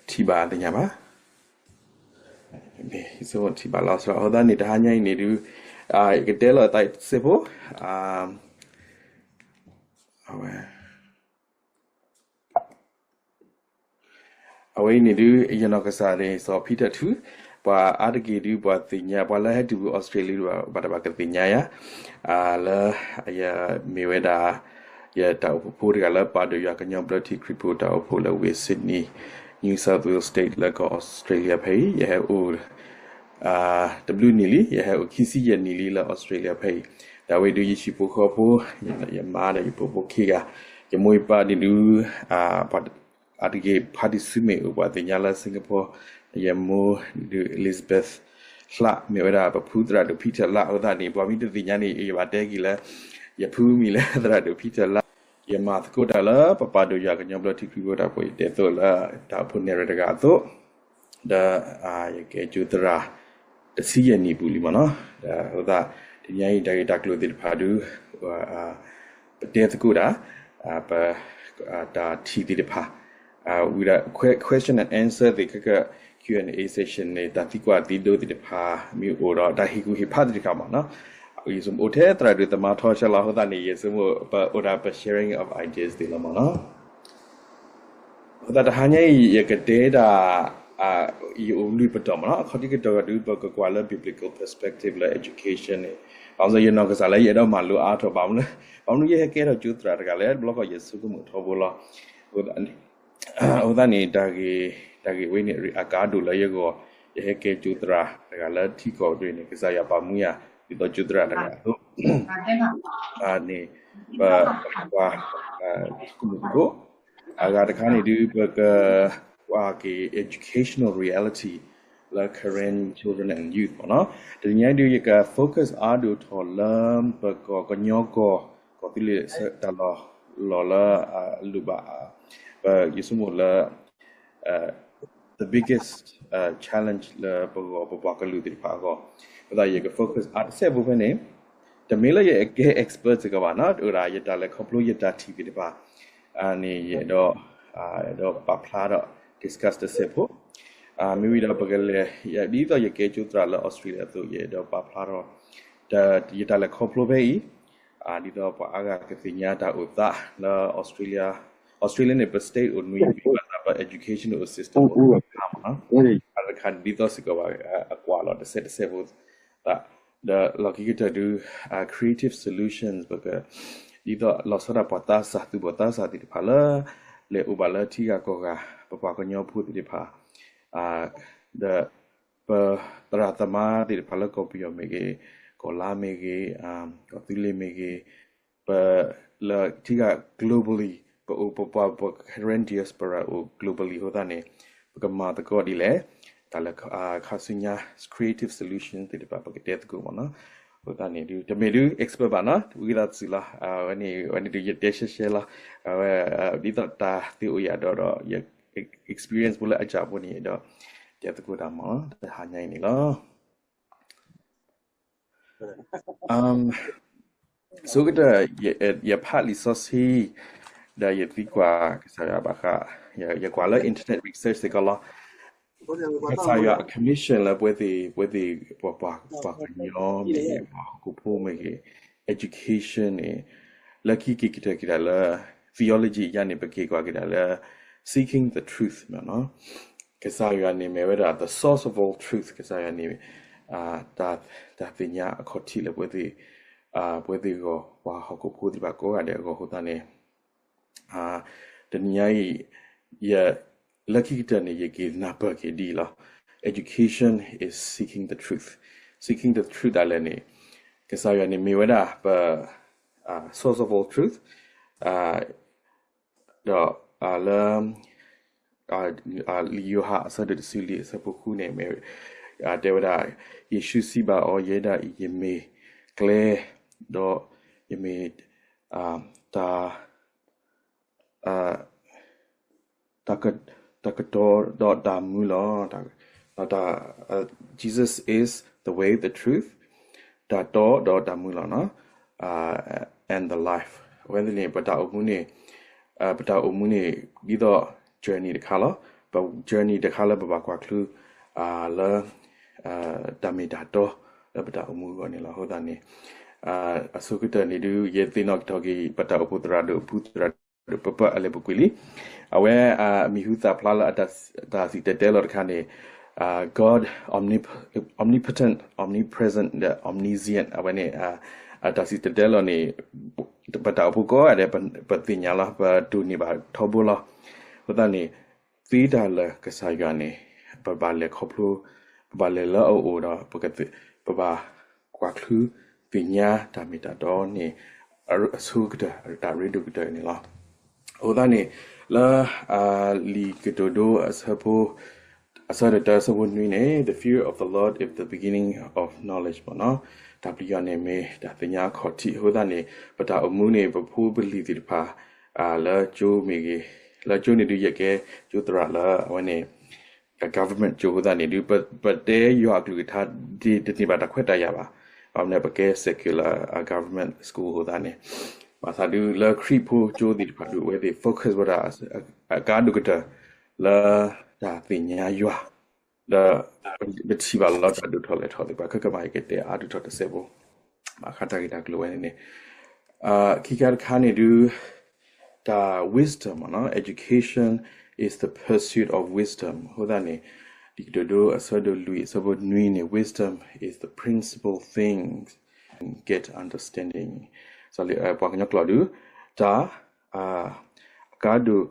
ထံၣ်ဘၣ်သ့ၣ်ညါဘၣ်, ထံၣ်ဘၣ်လီၤစှၤ အဃိသတးန့ၣ် တဟါညါအံၤန့ၣ်ဒုး ယကတဲလီၤအသးတစဲးဖိ, အဝဲ အဝဲအံၤန့ၣ်ဒုး ယနီၢ်ကစၢ်န့ၣ် စီၤဖံတၢၣ်ထူ, ပှၤအါတက့ၢ်ဒုး ပှၤသ့ၣ်ညါ ပှၤလၢဟဲတုၤဖဲ Australia ဘၣ်တဘၣ်ကသ့ၣ်ညါယၤ, လၢ ယမ့ၢ်ဝဲဒၣ် ယတၢ်အိၣ်ဖှိၣ်ဖိတဂၤလၢ ပှၤဒိၣ်ယွၤကညီဘျၢထံခရံာ်ဖိတၢ်အိၣ်ဖှိၣ်လၢ ဝ့ၢ် Sydney, New South Wales State လၢကီၢ် Australia ဖဲအံၤ ယဟဲအိၣ် တဘျုးနံၣ်လံ, ယဟဲအိၣ်ခံဆံယဲၢ်နံၣ်လံလၢ Australia ဖဲအံၤ, ဒီးဝဲဒုးယဟံၣ်ဖိဃီဖိ, ယမါဒီးယဖိဖိခံဂၤ, ယမိၢ်ယပၢ်ဒုးဒုး ပှၤအါတက့ၢ် ဖါတံၢ်ဆူမဲာ်အိၣ် ပှၤသ့ၣ်ညါလၢ Singapore, ယမိၢ်ဒုး Elizabeth လှ မ့ၢ်ဝဲဒၣ်ပဖုသရၣ်ဒိၣ် Peter လှ အဃိသတးန့ၣ် ပှၤမ့ၢ်တသ့ၣ်ညါန့ၣ် ယဘၣ်တဲက့ၤလၢ ယဖုမံၤလၢသရၣ်ဒိၣ် Peter လှ, ယမၤသကိးတၢ်လၢပပှၤဒိၣ်ယွၤကညီဘျၢထံခရံာ်ဖိတၢ်အိၣ်ဖှိၣ် ယတဲသိးလၢ တၢ်အိၣ်ဖှိၣ်နဲၣ်ရွဲၣ်တဂၤအသိး, ဒီး ယကဲကၠိသရၣ် တဆံယဲၢ်နံၣ်ပူၤလံမ့ၢ်နီၤ, ဒီးအဃိသတး တနံၤအံၤတၢ်ဂ့ၢ်တၢ်ကျိၤသ့ၣ်တဖၣ်ဒုး ပတဲသကိးတၢ် ပ တၢ်ထံၣ်သ့ၣ်တဖၣ် ဝံၤဒီး question and answer သ့ၣ်ခဲက Q and A session န့ၣ် တၢ်သံကွၢ်သံဒိသ့ၣ်တဖၣ် မ့ၢ်အိၣ်ဒီး တၢ်ဟ့ၣ်ကူၣ်ဟ့ၣ်ဖးသ့ၣ်တဖၣ်မ့ၢ်နီၤ, ယဆိကမိၣ်အိၣ်ထဲသရၣ်ဒိၣ်သမါထီဆၢလီၤ အဃိသတးန့ၣ် ယဆိကမိၣ်ပအိၣ်ဒီးပ sharing of ideas သ့ၣ်လီၤမ့ၢ်နီၤ. အဃိသတးတဟါညါအံၤ ယကတဲဒၣ် ယအိၣ်မူပတီၢ်မ့ၢ်နီၤ, အခီၣ်ထံးကတီၢ်ဒုး ပကကွၢ်လၢ biblical perspective လၢ education န့ၣ်, ဘၣ်မနုၤယနီၢ်ကစၢ်လၢယအဲၣ်ဒိးမၤလိအါထီၣ်ဘၣ်မနုၤ, ဘၣ်မနုၤယဟဲကဲထီၣ်ကၠိသရၣ်တဂၤလဲၣ်, တဘျီဃီယဆိကမိၣ်ထီဘိလီၤ. အဃိသတးန့ၣ် တၢ်ဂ့ၢ် တၢ်ဂ့ၢ်ဝဲန့ၣ် အကါဒိၣ်လၢယဂီၢ်, ယဟဲကဲကၠိသရၣ်တဂၤလၢထံကီၢ်ရ့ၣ်န့ၣ် ကစၢ်ယွၤပာ်မူယၤ ဒ်သိးကၠိသရၣ်တဂၤအသိး န့ၣ် ပ ပကွၢ် ဆိကမိၣ်သကိး အဂၤတခါန့ၣ်ဒုး ပက ကွၢ်က့ၤ educational reality လၢ Karen children and youth မ့ၢ်နီၤ. တနံၤညါဒုး ယက focus အါဒိၣ်ထီၣ်လၢ ပကီၢ်ကညီကီၢ် ကီၢ်သူလ့ၤတၢ်လီၢ်လီၢ်လၢ အလိၣ်ဘၣ် ပယဆိကမိၣ်လၢ the biggest challenge လၢပဂီၢ်ပပှၤကလုာ်သ့ၣ်တဖၣ်အဂီၢ်, အဃိသတးယက focus အါတစဲးဖိဖဲန့ၣ်, တမ့ၢ်လၢယကဲ expert စ့ၢ်ကီးဘၣ်နီၤ, အိၣ်ဒၣ်ယတၢ်လဲၤခီဖျိယတၢ်ထံၣ်သ့ၣ်တဖၣ် န့ၣ် ယအဲၣ်ဒိး အဲၣ်ဒိးပာ်ဖျါဒီး discuss တစဲးဖိ, မ့ၢ်ဝံၤဒီးပကလဲၤ ဒ်သိးယကဲကၠိသရၣ်လၢ Australia အသိး ယအဲၣ်ဒိးပာ်ဖျါထီၣ် ယတၢ်လဲၤခီဖျိဖဲအံၤ, ဒ်သိးပှၤအါဂၤကသ့ၣ်ညါတၢ်အိၣ်သးလၢ Australia, Australia န့ၣ် ပ state အိၣ်နွံ ဘၣ်ဆၣ်ပ education အိၣ် system အိၣ်တခါမ့ၢ်နီၤ, တခါဒ်သိးစ့ၢ်ကီးဘၣ် အကွၢ်လီၤတစဲးတစဲးဖိ ဒီးလီၢ်ခံကတၢၢ်ဒုး creative solutions ပက ဒ်သိးလီၤဆီဒၣ်ပှၤသးစၢ် သူၣ်ဘီၣ်သးစၢ်သ့ၣ်တဖၣ်လၢ လဲၤအိၣ်ဘၣ်လၢထံဂၤကီၢ်ဂၤ ပပှၤကညီဖိသ့ၣ်တဖၣ် ဒီး ပသရၣ်သမါသ့ၣ်တဖၣ်လၢကီၢ်ပယီၤမ့ၢ်ဂ့ၤ, ကီၢ်လါမ့ၢ်ဂ့ၤ, ကီၢ်သူလ့ၤမ့ၢ်ဂ့ၤ, ပ လၢထံဂၤ globally ပအိၣ်ပပှၤ ပ Karen diaspora အိၣ် globally အဃိသတးန့ၣ် ပကမၤသကိးဒ်လဲၣ်, တၢ်လၢခါဆူညါ creative solution သ့ၣ်တဖၣ် ပကတဲသကိးမ့ၢ်နီၤ. အဃိသတးန့ၣ်ဒုး တမ့ၢ်ဒုး expert ဘၣ်နီၤ, ဝံသးစူၤလီၤ, ဝဲန့ၣ် ဝဲန့ၣ်ဒုးယတဲရှဲရှဲလီၤ, ဝဲ ဒ်သိးတၢ်သ့အိၣ်ယၤဒီးဒီး ယ experience ဖိလၢအစၢ်ဖိန့ၣ်ဒီး တဲသကိးတၢ်မ့ၢ်နီၤ တဟါညါအံၤန့ၣ်လီၤ. ဆိကတၢၢ် ယဖးလံာ်စီဆှံ ဒီးယသံကွၢ်ကစၢ်ယွၤဘၣ်ဃး ယကွၢ်လၢ internet research စ့ၢ်ကီးလီၤ. ကစၢ်ယွၤအ commission လၢပဝဲသ့ၣ် ပဝဲသ့ၣ် ပှၤကညီမ့ၢ်ဂ့ၤ ပှၤဟီၣ်ခိၣ်ဖိမ့ၢ်ဂ့ၤ education န့ၣ် လၢခံက့ၤကတၢၢ်က့ၤတၢ်လၢ theology အံၤန့ၣ် ပက့ၤကွၢ်က့ၤတၢ်လၢ seeking the truth မ့ၢ်နီၤ. ကစၢ်ယွၤန့ၣ်မ့ၢ်ဝဲဒၣ် the source of all truth ကစၢ်ယွၤန့ၣ် တၢ်သ့ၣ်ညါအခီၣ်ထံးလၢပဝဲသ့ၣ် ပဝဲသ့ၣ်အဂီၢ် ပှၤဟီၣ်ခိၣ်ဖိသ့ၣ်တဖၣ်ကိးဂၤဒဲးအဂီၢ်အဃိသတးန့ၣ် တနံၤညါအံၤ ယ လၢခံကတၢၢ်န့ၣ် ယက့ၤနၢ်ပၢၢ်က့ၤဒ်အံၤလီၤ. Education is seeking the truth. Seeking the truth ဒ်လဲၣ်န့ၣ် ကစၢ်ယွၤန့ၣ်မ့ၢ်ဝဲဒၣ်ပ source of all truth ဒီးလၢ လံာ်ယိၤဟၣ်အဆၢဒိၣ်တဆံလွံၢ်အဆၢဖိဃုန့ၣ် မ့ၢ်တဲဝဲဒၣ် ယ့ၣ်ၡူးစံးဘၣ်အီၤ ယဲဒၣ်အံၤ ယမ့ၢ်ကျဲ ဒီးယမ့ၢ် တၢ် တၢ်ကတီၤဒီးတၢ်မူလီၤ. Jesus is the way, the truth, တၢ်တီဒီးတၢ်မူလီၤ and the life. အဝဲသ့ၣ်န့ၣ် ပတၢ်အိၣ်မူန့ၣ် ပတၢ်အိၣ်မူန့ၣ် ဒ်သိး journey တခါလီၤ. ပ journey တခါလၢပဘၣ်ကွၢ်ချုး လၢ တၢ်မ့ၢ်တၢ်တီ လၢပတၢ်အိၣ်မူအဂီၢ်န့ၣ်လီၤ. အဃိသတးန့ၣ် အဆိကတၢၢ်န့ၣ်ဒုး ယသ့ၣ်နီၣ်က့ၤထီၣ်က့ၤ ပတၢ်အိၣ်ဖှိၣ်သရၣ်ဒိၣ် အဖုသရၣ်ဒိၣ် ပပၢ်အလဲၤပူၤကွံာ်လံ. အဝဲ မံၤဟူသၣ်ဖျါလၢအတၢ်စံၣ်တဲၤတဲလီၤတခါန့ၣ် God omnip- omnipotent, omnipresent, the omniscient အဝဲန့ၣ် အတၢ်စံၣ်တဲၤတဲလီၤန့ၣ် ပတၢ်အိၣ်ဖှိၣ်ကိးဂၤဒဲး ပသ့ၣ်ညါလီၤ, ပတိၢ်န့ၢ်ဘၣ်ထီဘိလီၤ. အဃိသတးန့ၣ် သ့တၢ်လၢကစၢ်ယွၤန့ၣ် ပဘၣ်လဲၤခီဖျိ, ပဘၣ်လဲၤလၢအအိၣ်ဒီး ပကသ့- ပဘၣ်ကွၢ်ချုးသ့ၣ်ညါတၢ်မ့ၢ်တၢ်တီန့ၣ် အဆိကတၢၢ် တၢ်ရ့ဒိၣ်ကတၢၢ်န့ၣ်လီၤ. အဃိသတးန့ၣ် လၢ လံာ်ကတိၤဒိ အဆၢဖိ အဆၢဒိၣ်တၢ အဆၢဖိနွံန့ၣ် The fear of the Lord is the beginning of knowledge မ့ၢ်နီၤ. တၢ်ပျံၤယွၤန့ၣ်မ့ၢ်တၢ်သ့ၣ်ညါအခီၣ်ထံး. အဃိသတးန့ၣ် ပတၢ်အိၣ်မူန့ၣ် ပဖိပလံၤသ့ၣ်တဖၣ် လၢကၠိမ့ၢ်ဂ့ၤ, လၢကၠိန့ၣ်ဒုး ယကဲကၠိသရၣ်လၢအဝဲန့ၣ် government ကၠိအဃိသတးန့ၣ်ဒုး ပတဲယွၤအကလုၢ်ကထါ ဒ်တန့ၢ်ဘၣ်တၢ်ခွဲးတၢ်ယာ်ဘၣ်. ဘၣ်မနုၤပကဲ secular government school အဃိသတးန့ၣ် ဘၣ်ဆၣ်ဒုးလၢခရံာ်ဖိကၠိသ့ၣ်တဖၣ်ဒုး အဝဲသ့ၣ် focus ဝဲဒၣ် အကါဒိၣ်ကတၢၢ် လၢတၢ်သ့ၣ်ညါယွၤ ဒီး ပထံၣ်ဘၣ်လၢတၢ်ဒိၣ်ထီၣ်လဲၢ်ထီၣ်သ့ၣ်တဖၣ် ခဲကမၤယကတဲအါဒိၣ်ထီၣ်တစဲးဖိ ဘၣ်ဃးတၢ်ဂ့ၢ်တၢ်ကျိၤဝဲန့ၣ်န့ၣ် ခံခါတခါန့ၣ်ဒုး တၢ် wisdom မ့ၢ်နီၤ education is the pursuit of wisdom အဃိသတးန့ၣ် လံာ်ကတိၤဒိ အဆၢဒိၣ်လွံၢ် အဆၢဖိနွံန့ၣ် wisdom is the principal things get understanding ပှၤကညီကျိာ်ဒုး တၢ် အကါဒိၣ်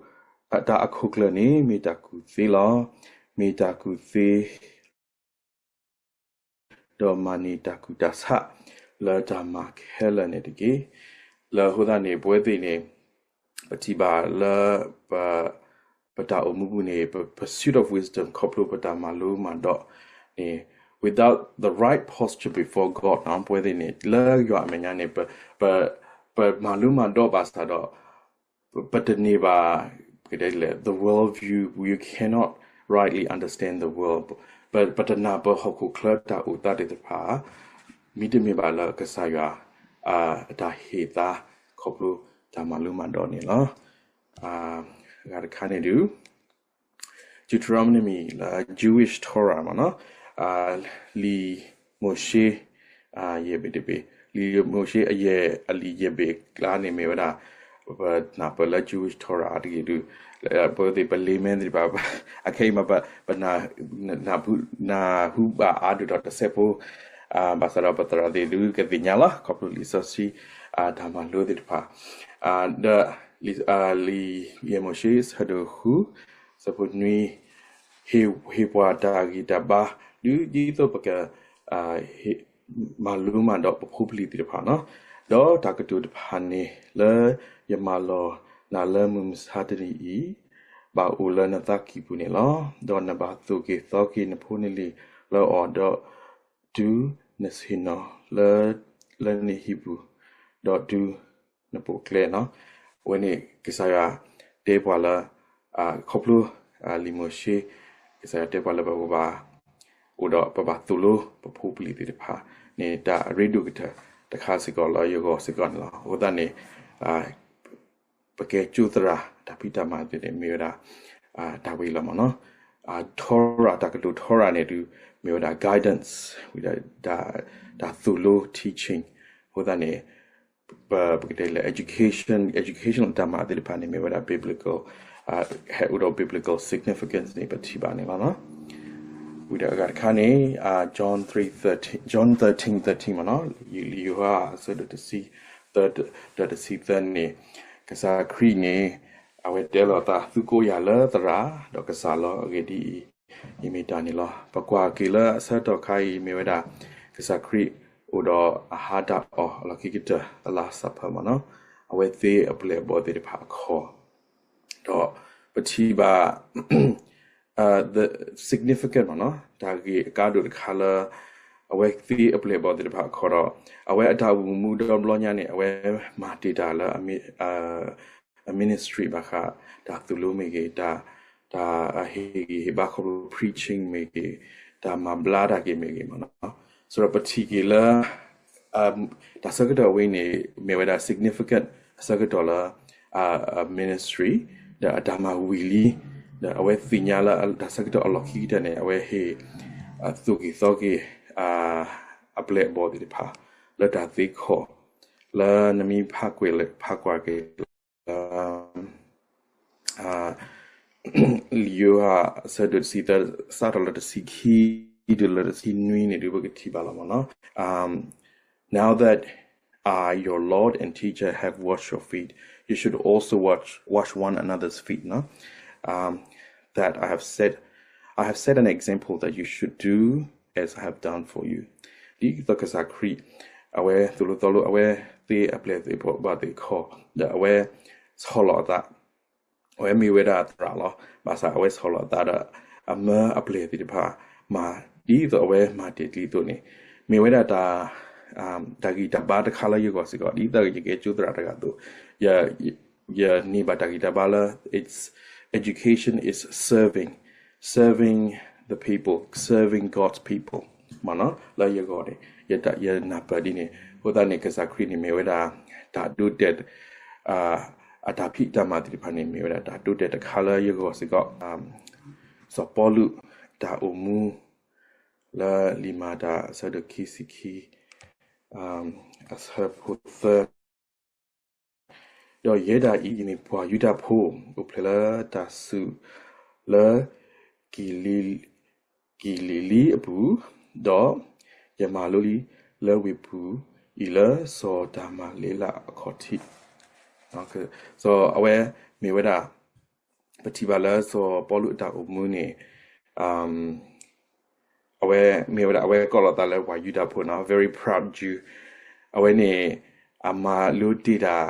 တၢ်အခိၣ်ကျၢၢ်န့ၣ် မ့ၢ်တၢ်ကူၣ်သ့လီၤ. မ့ၢ်တၢ်ကူၣ်သ့ ဒီးမၤန့ၢ်တၢ်ကူၣ်တၢ်ဆး လၢတၢ်မၤခဲလၢာ်န့ၣ်တက့ၢ်. လၢအဃိသတးန့ၣ် ပဝဲသ့ၣ်န့ၣ် ပထံၣ်ဘၣ်လၢ ပ ပတၢ်အိၣ်မူပူၤန့ၣ် ပ pursuit of wisdom ခီဖျိပတၢ်မၤလိမၤဒိးန့ၣ် without the right posture before God ပဝဲသ့ၣ်န့ၣ် လၢယွၤအမဲာ်ညါန့ၣ် ပ ပမၤလိမၤဒိးဘၣ်ဆၣ်ဒီး ပတန့ၢ်ဘၣ် ပကတဲလဲၣ် the world view, we cannot rightly understand the world ပတနၢ်ပၢၢ်ဟီၣ်ခိၣ်ချၢတၢ်အိၣ်သးသ့ၣ်တဖၣ် မ့တမ့ၢ်ဘၣ်လၢကစၢ်ယွၤ အတၢ်ဟ့ၣ်သါခီဖျိတၢ်မၤလိမၤဒိးန့ၣ်လီၤ. အဂၤတခါန့ၣ်ဒုး Deuteronomy လၢ Jewish Torah မ့ၢ်နီၤ လံာ်မိၤၡ့ ယဲၢ်ဘ့ၣ်တဘ့ၣ် လံာ်မိၤၡ့အယဲၢ်အလံာ်ယဲၢ်ဘ့ၣ်အကျါန့ၣ်မ့ၢ်ဝဲဒၣ် ပနၢ်ပၢၢ်လၢ Jewish Torah အတဂ့ၤဒုး ပဝဲသ့ၣ်ပ layman သ့ၣ်တဖၣ် အခဲအံၤမး ပ ပ နၢ်ဟူဘၣ်အါဒိၣ်ထီၣ်တစဲးဖိ ဘၣ်ဆၣ်ဒီးပသရၣ်သ့ၣ်ဒုးကသ့ၣ်ညါလီၤ ခီဖျိလံာ်စီဆှံ တၢ်မၤလိသ့ၣ်တဖၣ် ဒီး လံာ်ယဲၢ်မိၤၡ့ ဆၢဒိၣ်ဃု ဆၢဖိနွံ ဟ့ၣ်ပှၤတၢ်ဂံၢ်တၢ်ဘါ ဒ်သိးပက မၤလိမၤဒိးပဖိပလံၤသ့ၣ်တဖၣ်နီၤ ဒီးတၢ်ကတိၤတဖၣ်န့ၣ် လၢယမၢလီၤနၤလၢမုၢ်မဆါတနံၤအံၤ ဘၣ်အိၣ်လၢနသးကံၢ်ပူၤန့ၣ်လီၤ. ဒီးနဘၣ်သိၣ်က့ၤသီက့ၤနဖိနလံၤလၢအီၤ ဒီးတုၤနဆ့ၣ်နီၤ လၢနဟံၣ်ပူၤ ဒီးတုၤနပိာ်ကျဲနီၤ. အဝဲန့ၣ်ကစၢ်ယွၤတဲပှၤလၢ ခီဖျိ လံာ်မိၤၡ့ ကစၢ်ယွၤတဲပှၤလၢပကဘၣ် အိၣ်ဒီးပဘၣ်သိၣ်လိပဖိပလံၤသ့ၣ်တဖၣ်န့ၣ် တၢ်အရ့ဒိၣ်ကတၢၢ်တခါစ့ၢ်ကီးလၢယဂီၢ်စ့ၢ်ကီးန့ၣ်လီၤ. အဃိသတးန့ၣ် ပကဲကၠိသရၣ် တၢ်ဖံးတၢ်မၤသ့ၣ်န့ၣ် မ့ၢ်ဝဲဒၣ် တၢ်ဝံၤလီၤမ့ၢ်နီၤ. Torah တၢ်ကတိၤ Torah န့ၣ်ဒုး မ့ၢ်ဝဲဒၣ် guidance ဝံၤဒီး တၢ်သိၣ်လိ teaching အဃိသတးန့ၣ် ပ ပကတဲလၢ education, educational တၢ်မၤသ့ၣ်တဖၣ်န့ၣ် မ့ၢ်ဝဲဒၣ် biblical ဟဲအိၣ်ဒီး biblical significance န့ၣ် ပထံၣ်ဘၣ်န့ၣ်လီၤနီၤ. ဝံၤဒီးအဂၤတခါန့ၣ် John thirteen, John thirteen thirteen မ့ၢ်နီၤ, ယိၤဟၣ်အဆၢဒိၣ်တဆံသၢတဆံသၢန့ၣ် ကစၢ်ခရံာ်န့ၣ် အဝဲတဲလီၤအသး သုကိးယၤလၢသရၣ် ဒီးကစၢ်လီၤ. အဂ့ၢ်ဒ်အံၤ, ယမ့ၢ်တၢ်န့ၣ်လီၤ. ပကွၢ်က့ၤလၢအဆၢကတီၢ်ခါအံၤ မ့ၢ်ဝဲဒၣ် ကစၢ်ခရံာ်အိၣ်ဒီးအဟါတၢ်အီၣ်အလီၢ်ခံကတၢၢ် the Last Supper မ့ၢ်နီၤ, အဝဲသ့အပျဲၢ်အဘီၣ်သ့ၣ်တဖၣ်အခီၣ် ဒီးပထံၣ်ဘၣ် the significant မ့ၢ်နီၤ, တၢ်ဂ့ၢ်အကါဒိၣ်တခါလၢ အဝဲသ့အပျဲၢ်အဘီၣ်သ့ၣ်တဖၣ်အခီၣ်ဒီး အဝဲအတၢ်အိၣ်မူဒီဘျီညါန့ၣ် အဝဲမၤတ့ၢ်တၢ်လၢ အ ministry ဘၣ်ဃး တၢ်သိၣ်လိမ့ၢ်ဂ့ၤ, တၢ် တၢ်ဟ့ၣ်ဂံၢ်ဟ့ၣ်ဘါခီဖျိ preaching မ့ၢ်ဂ့ၤ, တၢ်မၤဘျါတၢ်က့ၤမ့ၢ်ဂ့ၤမ့ၢ်နီၤ. ဆိုတော့ ပထံၣ်က့ၤလၢ တၢ်ဆၢကတီၢ်ဝဲန့ၣ် မ့ၢ်ဝဲဒၣ် significant အဆၢကတီၢ်လၢ ministry ဒီးအတၢ်မၤဝံၤလံ ဒီးအဝဲသ့ၣ်ညါလၢတၢ်ဆၢကတီၢ်အလီၢ်ခံကတၢၢ်န့ၣ် အဝဲဟ့ၣ်အသူၣ်က့ၣ်သီက့ၤ အပျဲၢ်အဘီၣ်သ့ၣ်တဖၣ် လၢတၢ်သ့ခီၣ် လၢနမ့ၢ်ဖးကွၢ်လၢ ဖးကွၢ်က့ၤလၢ လံာ်ယိၤဟၣ်အဆၢဒိၣ်တဆံသၢ စးထီၣ်လၢတဆံခံ တုၤလၢတဆံနွံန့ၣ် ဒုးပကထံၣ်ဘၣ်လီၤမ့ၢ်နီၤ. Now that I, your Lord and teacher, have washed your feet, you should also wash, wash one another's feet, no? Um, that I have set, I have set an example that you should do as I have done for you. ဒ်သိးကစၢ်ခရံာ် အဝဲသိၣ်လိသီလိ အဝဲသ့ၣ်အပျဲၢ်သ့ၣ်တဖၣ် ဘၣ်သ့ၣ်ခီၣ် ဒီးအဝဲဆီၣ်လီၤအသး အဝဲမ့ၢ်ဝဲဒၣ်သရၣ်လီၤ. ဘၣ်ဆၣ်အဝဲဆီၣ်လီၤအသးဒီး အမၢအပျဲၢ်သ့ၣ်တဖၣ် မၤဒ်သိးအဝဲမၤတ့ၢ်ဒ်သိးန့ၣ် မ့ၢ်ဝဲဒၣ်တၢ် တၢ်ဂံၢ်တၢ်ဘါတခါလၢယဂီၢ်စ့ၢ်ကီး ဒ်သိးယကဲကၠိသရၣ်တဂၤအသိး ယ ယန့ၢ်ဘၣ်တၢ်ဂံၢ်တၢ်ဘါလၢ it's, education is serving, serving the people, serving God's people မ့ၢ်နီၤ လၢယဂီၢ်န့ၣ် ယတၢ် ယနၢ်ပၢၢ်ဒ်န့ၣ် အဃိသတးန့ၣ် ကစၢ်ခရံာ်န့ၣ်မ့ၢ်ဝဲဒၣ် တၢ်ဒိတဲာ် အတၢ်ဖံးတၢ်မၤသ့ၣ်တဖၣ်န့ၣ် မ့ၢ်ဝဲဒၣ်တၢ်ဒိတဲာ်တခါလၢယဂီၢ်စ့ၢ်ကီး စီၤပီလူးတၢ်အိၣ်မူ လၢလံာ်မၤတၢ်အဆၢဒိၣ်ခံဆံခံ အဆၢဖိသၢ ဒီးယဲဒၣ်အံၤ ယမ့ၢ်ပှၤယူဒၤဖိ အိၣ်ဖျဲၣ်လၢတၢ်စူၢ်လၢ ကံလံလံအပူၤ, ဒီးယမၤလိလံလၢဝ့ၢ်ပူၤအံၤ လၢစီၤဒၤမၤလ့လးအခီၣ်ထံး. စီၤအဝဲမ့ၢ်ဝဲဒၣ် ပထံၣ်ဘၣ်လၢစီၤပီလူးအတၢ်အိၣ်မူန့ၣ် အဝဲမ့ၢ်ဝဲဒၣ် အဝဲကိးလီၤသးလၢပှၤယူဒၤဖိနီၤ very proud Jew အဝဲန့ၣ် အမၤလိတ့ၢ်တၢ်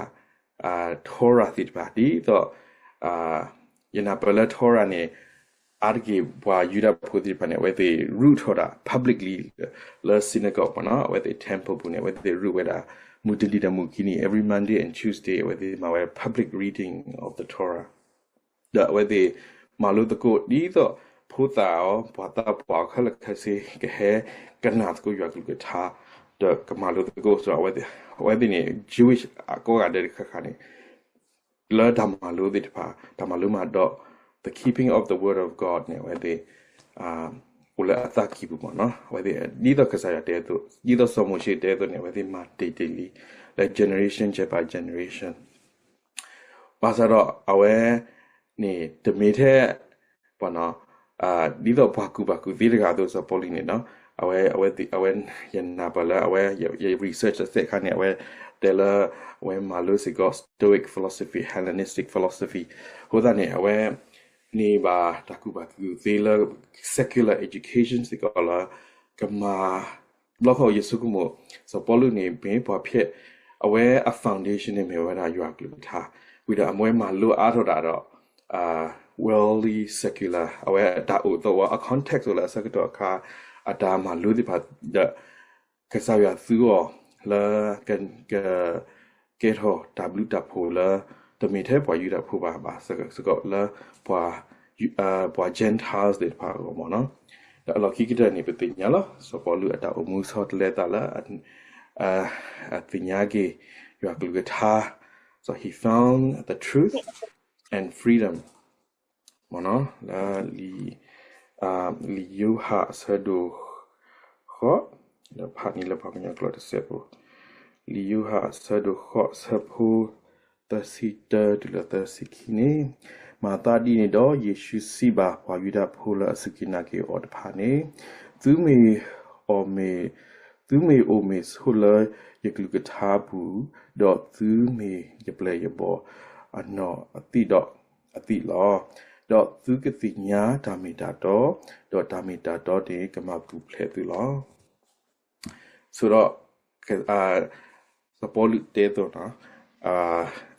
Torah သ့ၣ်တဖၣ် ဒ်သိး ယနၢ်ပၢၢ်လၢ Torah န့ၣ် အါတက့ၢ်ပှၤယူဒၤဖိသ့ၣ်တဖၣ်န့ၣ် အဝဲသ့ၣ် root ထီၣ်ဒၣ် publicly လၢ synagogue ပူၤနီၤ အဝဲသ့ၣ် temple ပူၤန့ၣ် အဝဲသ့ၣ် root ဝဲဒၣ် မုၢ်တနံၤဒီးမုၢ်ခံနံၤ every Monday and Tuesday အဝဲသ့ၣ်မၤဝဲ public reading of the Torah ဒီးအဝဲသ့ၣ်မၤလိသကိး ဒ်သိးဖိသၣ်အီၤ ပှၤသးပှၢ်အီၤခဲလၢာ်ခဲဆ့ ကဟဲကနၣ်သကိးယွၤကလုၢ်ကထါ ဒီးကမၤလိသကိး အဝဲသ့ၣ်န့ၣ် Jewish အကိးဂၤဒဲးတခါခါန့ၣ် လၢတၢ်မၤလိသ့ၣ်တဖၣ် တၢ်မၤလိမၤဒိး the keeping of the word of God န့ၣ် အဝဲသ့ၣ် အိၣ်လၢအသးကံၢ်ပူၤမ့ၢ်နီၤ အဝဲသ့ၣ် ဒ်သိးကစၢ်ယွၤတဲအသိး ဒ်သိးစီၤမိၤၡ့တဲအသိးန့ၣ် အဝဲသ့ၣ်မၤတ့ၢ်တ့ၢ်လံ လၢ generation by generation ဘၣ်ဆၣ်ဒီးအဝဲန့ၣ် တမ့ၢ်ထဲ ဒ်သိးပှၤကူၣ်ဘၣ်ကူၣ်သ့တဂၤအသိး စီၤပီလူးန့ၣ်နီၤ အဝဲ အဝဲ ယနၢ်ပၢၢ်လၢအဝဲ ယ research တစဲးအခါန့ၣ် အဝဲတဲလၢ အဝဲမၤလိစ့ၢ်ကီး Stoic philosophy, Hellenistic philosophy အဃိသတးန့ၣ် အဝဲန့ၢ်ဘၣ်တၢ်ကူၣ်ဘၣ်ကူၣ်သ့လၢ secular education စ့ၢ်ကီးလၢ ကမၤ ဘျီခီယဆိကမိၣ် စီၤပီလူးန့ၣ် မ့ၢ်ပှၤဖျဲး အဝဲအ foundation န့ၣ်မ့ၢ်ဝဲဒၣ်ယွၤကလုၢ်ကထါ ဝံၤဒီးအဝဲမၤလိအါထီၣ်ဒၣ်ဒီး worldly secular အဝဲအတၢ်အိၣ်သးဝဲအ context အိၣ်လၢအဆၢကတီၢ်အခါ အတၢ်မၤလိသ့ၣ်တဖၣ်ဒီး ကစၢ်ယွၤသူအီၤလၢ က ကကဲထီၣ်တၢ်ဘျုးတၢ်ဖှိၣ်လၢ တမ့ၢ်ထဲပှၤယူဒၤဖိဘၣ် ဘၣ်စ့ၢ်ကီးလၢ ပှၤ ပှၤ Gentiles သ့ၣ်တဖၣ်အဂီၢ်မ့ၢ်နီၤ ဒီးအလီၢ်ခံကတၢၢ်န့ၣ် ပသ့ၣ်ညါလီၤ စီၤပီလူးအတၢ်အိၣ်မူဆီတလဲသးလၢ အသ့ၣ်ညါက့ၤ ယွၤကလုၢ်ကထါ so he found the truth and freedom မ့ၢ်နီၤ လၢ လံာ်ယိၤဟၣ်အဆၢဒိၣ်ဃိး ဒီးဖးန့ၣ်လၢပှၤကညီကျိာ်တစဲးဖိ လံာ်ယိၤဟၣ်အဆၢဒိၣ်ဃိး ဆၢဖိ သၢဆံတၢတုၤလၢသၢဆံခံန့ၣ်, မၤသးဒ်န့ၣ်ဒီး ယ့ၣ်ၡူးစံးဘၣ်ပှၤယူဒၤဖိလၢအစူၢ်က့ၤနာ်က့ၤအီၤတဖၣ်န့ၣ်, သုမ့ၢ်အီၣ်မ့ၢ်, သုမ့ၢ်အိၣ်မ့ၢ်ဆိးလၢယကလုၢ်ကထါပူၤ, ဒီးသုမ့ၢ်ယပျဲၢ်ယဘီၣ်အနီၢ်အသံၣ်ဒီးအသံၣ်လီၤ. ဒီးသုကသ့ၣ်ညါတၢ်မ့ၢ်တၢ်တီ, ဒီးတၢ်မ့ၢ်တၢ်တီန့ၣ်ကမၤပူၤဖျဲးသုလီၤ. ဆိုတော့ စီၤပီလူးတဲသိး,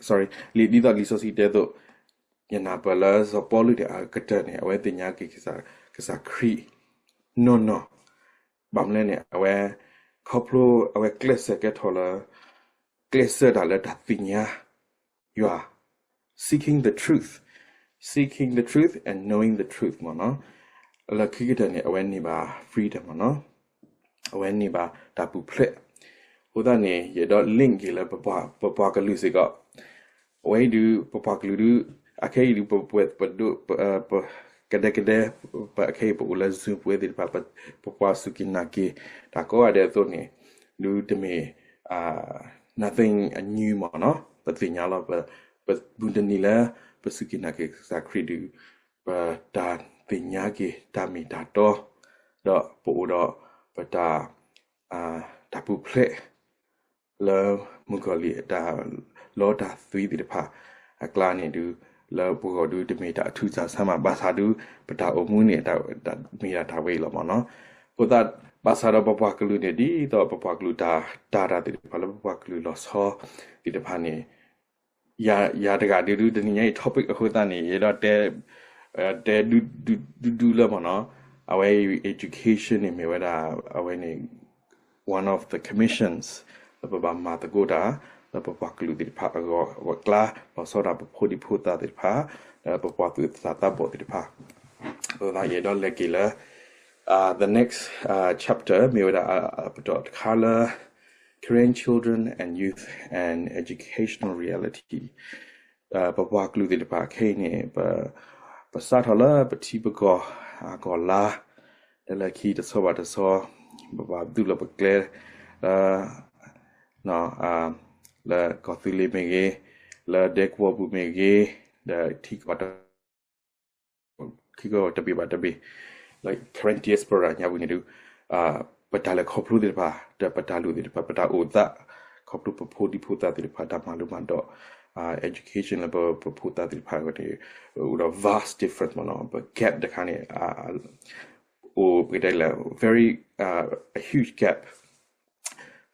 sorry, လံာ်ဒ်သိးလံာ်စီဆှံတဲသိး, ယနၢ်ပၢၢ်လၢစီၤပီလူးန့ၣ် အကတၢၢ်န့ၣ် အဝဲသ့ၣ်ညါက့ၤကစၢ်ခရံာ်နီၢ်နီၢ်, ဘၣ်မနုၤလဲၣ်န့ၣ် အဝဲ ခီဖျိအဝဲကျဲးစၢးကဲထီၣ်လၢ ကျဲးစၢးတၢ်လၢတၢ်သ့ၣ်ညါယွၤ, seeking the truth, seeking the truth and knowing the truth မ့ၢ်နီၤ, လၢခံကတၢၢ်န့ၣ် အဝဲန့ၢ်ဘၣ် freedom မ့ၢ်နီၤ, အဝဲန့ၢ်ဘၣ်တၢ်ပူၤဖျဲး, အဃိသတးန့ၣ် ယအဲၣ်ဒိး link က့ၤလၢ ပပှၤကလုာ်စ့ၢ်ကီး, အဝဲအံၤဒုး ပပှၤကလုာ်ဒုး အခဲအံၤဒုး ပဝဲပဒိၣ် ကဒဲကဒဲ အခဲအံၤပအိၣ်လၢ Zoom ပဝဲသ့ၣ်တဖၣ် ပပှၤစူၢ်က့ၤနာ်က့ၤတၢ်ကိးဂၤဒဲးအသိးန့ၣ် ဒုးတမ့ၢ် nothing new မ့ၢ်နီၤ, ပသ့ၣ်ညါလီၤ. ပမုၢ်တနံၤလၢ ပစူၢ်က့ၤနာ်က့ၤကစၢ်ခရံာ်ဒုး ပတၢ်သ့ၣ်ညါက့ၤတၢ်မ့ၢ်တၢ်တီ ဒီးပအိၣ်ဒီးပတၢ် တၢ်ပူၤဖျဲး လၢမုၣ်ကီၤလံၢ်တၢ်လီတၢ်သွံသ့ၣ်တဖၣ် အကျါန့ၣ်ဒုး လၢပဂီၢ်ဒုးတမ့ၢ်တၢ်အထူးအဆန်းမး ဘၣ်ဆၣ်ဒုး ပတၢ်အိၣ်မူန့ၣ် မ့ၢ်ဒၣ်တၢ်ဝဲအံၤလီၤမ့ၢ်နီၤ. အဃိသတး ဘၣ်ဆၣ်ဒီးပပှၤကလုာ်န့ၣ် ဒ်သိးပပှၤကလုာ်တၢ်တာ်တၢ်သ့ၣ်တဖၣ်လၢပပှၤကလုာ်လီၤဆီသ့ၣ်တဖၣ်န့ၣ် ယၤတဂၤဒုးဒုး တနံၤညါအံၤ topic အဃိသတးန့ၣ် ယအဲၣ်ဒိးတဲ တဲဒုဒုဒုလၢမ့ၢ်နီၤ, အဝဲအံၤ education န့ၣ်မ့ၢ်ဝဲဒၣ် အဝဲန့ၣ် one of the commissions လၢပဘၣ်မၤသကိးတၢ် လၢပပှၤကလုာ်သ့ၣ်တဖၣ်အဂီၢ် အကျါ လီၤဆီဒၣ်ပဖိဒံဖိသၣ်သ့ၣ်တဖၣ် လၢပပှၤသူၣ်စၢ်သးဘီၣ်သ့ၣ်တဖၣ်. အဃိသတး ယအဲၣ်ဒိးလဲၤက့ၤလၢ the next chapter မ့ၢ်ဝဲဒၣ် ပတီၢ်တခါလၢ Karen children and youth and educational reality ပပှၤကလုာ်သ့ၣ်တဖၣ်ခဲအံၤန့ၣ် ပစးထီၣ်လၢပထံပကီၢ် အကီၢ်လါ တလၢခံတဆီဘၣ်တဆီ ပဘၣ်သူၣ်လီၤပကျဲ လၢ လၢကီၢ်သူလ့ၤမ့ၢ်ဂ့ၤ, လၢဒဲကဝီၤပူၤမ့ၢ်ဂ့ၤ, ဒီးထံကီၢ် ထံကီၢ်တဘ့ၣ်ဘၣ်တဘ့ၣ် လၢ Karen diaspora ညါပူၤန့ၣ်ဒုး ပတၢ်လဲၤခီဖျိသ့ၣ်တဖၣ် ဒီးပတၢ်လိၣ်သ့ၣ်တဖၣ် ပတၢ်အိၣ်သး ခီဖျိပဖိဒံဖိသၣ်သ့ၣ်တဖၣ် တၢ်မၤလိမၤဒိး education လၢပဖိသၣ်သ့ၣ်တဖၣ်အဂီၢ်န့ၣ် အိၣ်ဒီး vast difference မ့ၢ်နီၤ, ပ gap တခါန့ၣ် အိၣ်ပကတဲလၢ very a huge gap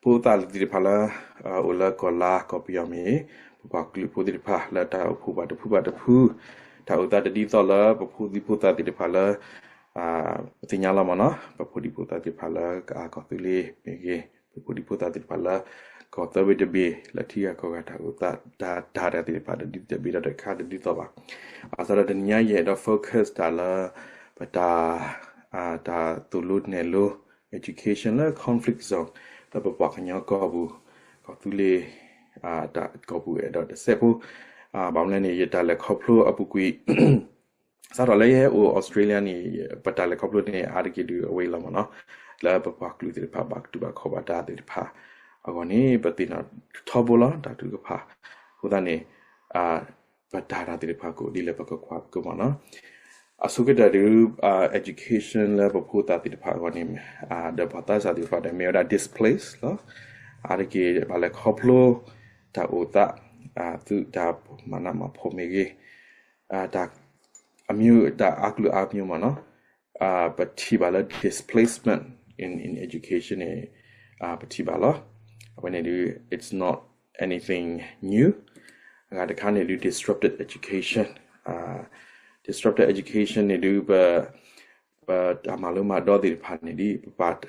ဖိသၣ်သ့ၣ်တဖၣ်လၢ အိၣ်လၢကီၢ်လါကီၢ်ပယီၤမ့ၢ်ဂ့ၤ, ပပှၤကလုာ်ဖိသ့ၣ်တဖၣ် လၢတၢ်အိၣ်ဖှိၣ်ဘၣ်တဖုဘၣ်တဖု, တၢ်အိၣ်သးတဒ်သိးလၢပဖိဒံဖိသၣ်သ့ၣ်တဖၣ်လၢ ပသ့ၣ်ညါလီၤမ့ၢ်နီၤ, ပဖိဒံဖိသၣ်သ့ၣ်တဖၣ်လၢကီၢ်သူလ့ၤမ့ၢ်ဂ့ၤ, ပဖိဒံဖိသၣ်သ့ၣ်တဖၣ်လၢ ကီၢ်သၢဘ့ၣ်တဘ့ၣ် လၢထံဂၤကီၢ်ဂၤ တၢ်အိၣ်သး တၢ် တၢ်သ့ၣ်တဖၣ်တဒ်တဘ့ၣ်ဒီးတခါတဒ်သိးဘၣ်. ဘၣ်ဆၣ်ဒီးတနံၤညါယအဲၣ်ဒိး focus တၢ်လၢ ပတၢ် တၢ်သိၣ်လိနဲၣ်လိ education လၢ conflict zone လၢပပှၤကညီကီၢ်ပူၤ ကီၢ်သူလ့ၤ တၢ်ကီၢ်ပူၤအဲၣ်ဒိးတစဲးဖိ ဘၣ်မနုၤန့ၣ် ယတၢ်လဲၤခီဖျိအပူၤကွံာ် စးထီၣ်လၢယဟဲအိၣ် Australia န့ၣ် ပတၢ်လဲၤခီဖျိန့ၣ် အါတက့ၢ်ဒုးအဝဲအံၤလီၤမ့ၢ်နီၤ, လၢပပှၤကလုာ်သ့ၣ်တဖၣ်ဘၣ်ကတူၢ်ဘၣ်ခီၣ်ဘၣ်တၢ်သ့ၣ်တဖၣ်အဂီၢ်န့ၣ် ပသ့ၣ်နီၣ်ထီဘိလီၤ တၢ်ထုကဖၣ်. အဃိသတးန့ၣ် ပတၢ်တၢ်သ့ၣ်တဖၣ်ကအိၣ်ဒ်လဲၣ်ပကကွၢ်ကမ့ၢ်နီၤ. အဆိကတၢၢ်ဒုး education လၢပဖိသၣ်သ့ၣ်တဖၣ်အဂီၢ်န့ၣ် ဒီးပှၤသးစၢ်သ့ၣ်တဖၣ်ဒီးမ့ၢ်ဝဲဒၣ် displaced လီၤ. အါတက့ၢ်ဘၣ်လဲၤခီဖျိ တၢ်အိၣ်သး သုတၢ်မၤနးမၤဖှိၣ်မ့ၢ်ဂ့ၤ တၢ် အမျိုး တၢ်အါကလုာ်အါမျိုးမ့ၢ်နီၤ, ပထံၣ်ဘၣ်လၢ displacement in in education န့ၣ် ပထံၣ်ဘၣ်လီၤ. အဝဲန့ၣ်ဒုး it's not anything new. အဂၤတခါန့ၣ်ဒုး disrupted education, disrupted education န့ၣ်ဒုး ပ ပတၢ်မၤလိမၤဒိးသ့ၣ်တဖၣ်န့ၣ်ဒ် ပပှၤ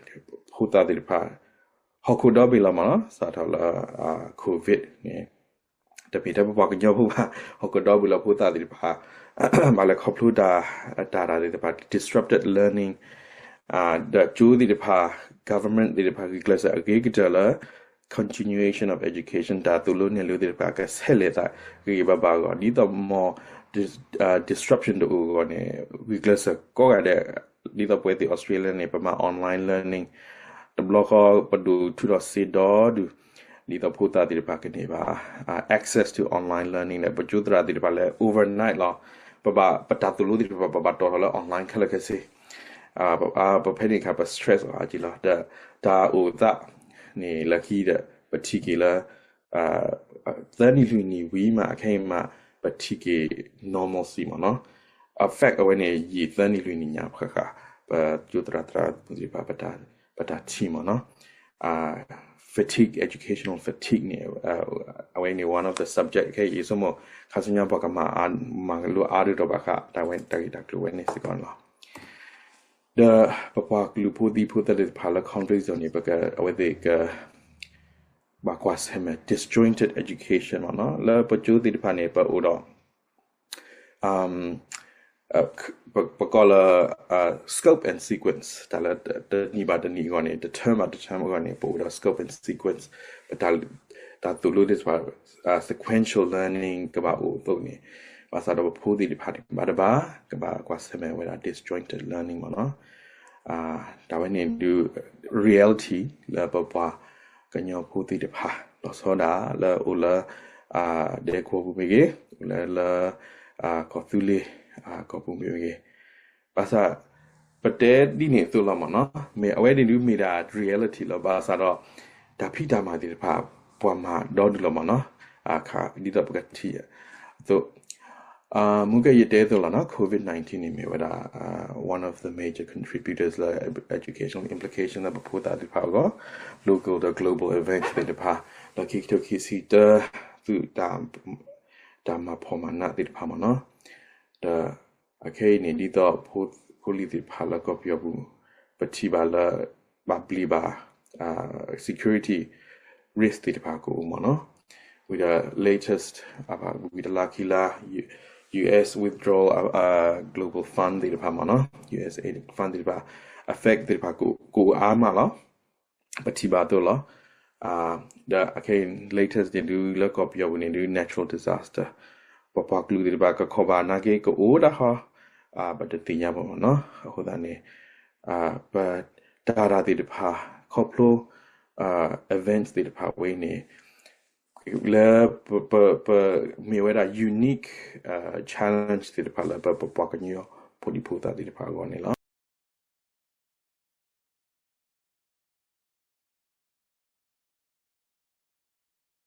ဖိသၣ်သ့ၣ်တဖၣ် ဟီၣ်ခိၣ်ဒီဘ့ၣ်လီၤမ့ၢ်နီၤ, စးထီၣ်လၢ COVID န့ၣ် တမ့ၢ်ထဲပပှၤကညီဖိဘၣ် ဟီၣ်ခိၣ်ဒီဘ့ၣ်လီၤဖိသၣ်သ့ၣ်တဖၣ် ဘၣ်လဲၤခီဖျိတၢ် တၢ်တၢ်သ့ၣ်တဖၣ် disrupted learning, ဒီးကၠိသ့ၣ်တဖၣ် government သ့ၣ်တဖၣ်ဂုာ်ကျဲးစၢးအဂ့ၤကတၢၢ်လၢ continuation of education တၢ်သိၣ်လိနဲၣ်လိသ့ၣ်တဖၣ် ကဆဲးလဲၤသးဂ့ၤဂ့ၤဘၣ်ဘၣ်အဂီၢ် ဒ်သိးမ့ၢ် disruption တအိၣ်အဂီၢ်န့ၣ် ဂုာ်ကျဲးစၢးကိးဂၤဒဲး ဒ်သိးပဝဲသ့ၣ် Australia န့ၣ် ပမၤ online learning တဘျီဃီပဒိၣ်ထူးထီၣ်စ့ဒီဒူၣ် ဒ်သိးဖိသၣ်သ့ၣ်တဖၣ်ကန့ၢ်ဘၣ် access to online learning လၢပကၠိသရၣ်သ့ၣ်တဖၣ်လၢ overnight လီၤ. ပဘၣ် ပတၢ်သိၣ်လိသ့ၣ်တဖၣ် ပဘၣ်တီၢ်ထီၣ်လၢ online ခဲလၢာ်ခဲဆ့ ပဖဲန့ၣ်အခါ ပ stress အီၤအါက့လီၤ. ဒီးတၢ်အိၣ်သးန့ၣ် လၢခံဒီး ပထံၣ်က့ၤလၢ သၢနံၣ်လွံၢ်နံၣ်ဝံၤမး အခဲအံၤမး ပထံၣ်က့ၤ normalcy မ့ၢ်နီၤ. effect အဝဲန့ၣ် ယံာ်သၢနံၣ်လွံၢ်နံၣ်ညါဖဲဃာ် ပကၠိသရၣ်သရၣ်မုၣ်သ့ၣ်တဖၣ် ပတၢ်ထံၣ်မ့ၢ်နီၤ fatigue, educational fatigue န့ၣ် အဝဲန့ၣ် one of the subject ခဲအံၤ ယဆိကမိၣ် ခါဆူညါပှၤကမၤ မၤလိအါဒိၣ်ဒီးဘၣ်ဃး တၢ်ဝဲ တၢ်ဂ့ၢ်တၢ်ကျိၤဝဲန့ၣ်စ့ၢ်ကီးန့ၣ်လီၤ. ဒီးပပှၤကလုာ်ဖိသံဖိသၣ်သ့ၣ်တဖၣ်လၢ conflict zone န့ၣ် ပက အဝဲသ့ၣ်က ဘၣ်ကွၢ်ဆၢၣ်မဲာ် disjointed education မ့ၢ်နီၤ လၢပကၠိသ့ၣ်တဖၣ်န့ၣ် ပအိၣ်ဒီး ပ ပကိးလၢ scope and sequence တၢ်လၢတနံၣ်ဘၣ်တနံၣ်အဂီၢ်န့ၣ် တ term ဘၣ်တ term အဂီၢ်န့ၣ် ပအိၣ်ဒီး scope and sequence ပတၢ် တၢ်သိၣ်လိသ့ၣ်တဖၣ် sequential learning ကဘၣ်အိၣ်အသိးန့ၣ် ဘၣ်ဆၣ်ဒီးပဖိသ့ၣ်တဖၣ်တဘၣ်တဘၣ် ကဘၣ်ကွၢ်ဆၢၣ်မဲာ်ဝဲဒၣ် disjointed learning မ့ၢ်နီၤ. တၢ်ဝဲန့ၣ်ဒုး reality လၢပပှၤကညီဖိသ့ၣ်တဖၣ် လီၤဆီဒၣ်လၢအိၣ်လၢ ဒဲကဝီၤပူၤမ့ၢ်ဂ့ၤ, အိၣ်လၢလၢ ကီၢ်သူလ့ၤ ကီၢ်ပူၤမ့ၢ်ဂ့ၤ, ဘၣ်ဆၣ် ပတဲဒ်န့ၣ်အသိးလီၤမ့ၢ်နီၤ, မ့ၢ်အဝဲန့ၣ်ဒုးမ့ၢ်ဒၣ် reality လီၤ. ဘၣ်ဆၣ်ဒီး တၢ်ဖံးတၢ်မၤသ့ၣ်တဖၣ် ပှၤမၤဒီဒုးလီၤမ့ၢ်နီၤ, ဒ်သိးပကထံၣ်အသိး မူကဲယတဲအသိးလီၤနီၤ, covid nineteen န့ၣ်မ့ၢ်ဝဲဒၣ် one of the major contributors လၢ educational implication လၢပဖိသၣ်သ့ၣ်တဖၣ်အဂီၢ်, local ဒီး global events သ့ၣ်တဖၣ်, ဒီးခံကထိခံဆံတၢ သုး တၢ်မၤဖှီၣ်မၤနးသ့ၣ်တဖၣ်မ့ၢ်နီၤ. ဒီးအခဲအံၤန့ၣ် ဒ်သိး ဖိလံၤသ့ၣ်တဖၣ်လၢကီၢ်ပယီၤပူၤ ပထံၣ်ဘၣ်လၢ ဘၣ်ဘျံးဘၣ် security risk သ့ၣ်တဖၣ်ကအိၣ်မ့ၢ်နီၤ. ဝံၤဒီး latest ဝံၤတလါခံလါ US withdrawal global fund သ့ၣ်တဖၣ်မ့ၢ်နီၤ, US fund သ့ၣ်တဖၣ် effect သ့ၣ်တဖၣ်ကအိၣ်အါမးလီၤ. ပထံၣ်ဘၣ်အသိးလီၤ. ဒီးအခဲအံၤ latest န့ၣ်ဒုး လၢကီၢ်ပယီၤပူၤန့ၣ်ဒုး natural disaster ပပှၤကလုာ်သ့ၣ်တဖၣ် ကခီၣ်ဘၣ်နာ်က့ ကအိၣ်ဒၣ်ဟီ ပတသ့ၣ်ညါဘၣ်မ့ၢ်နီၤ. အဃိသတးန့ၣ် ပတၢ်တၢ်သ့ၣ်တဖၣ် ခီဖျိ events သ့ၣ်တဖၣ်ဝဲအံၤန့ၣ် လၢ ပ မ့ၢ်ဝဲဒၣ် unique challenge သ့ၣ်တဖၣ်လၢပပှၤကညီဖိဒံဖိသၣ်သ့ၣ်တဖၣ်အဂီၢ်န့ၣ်လီၤ.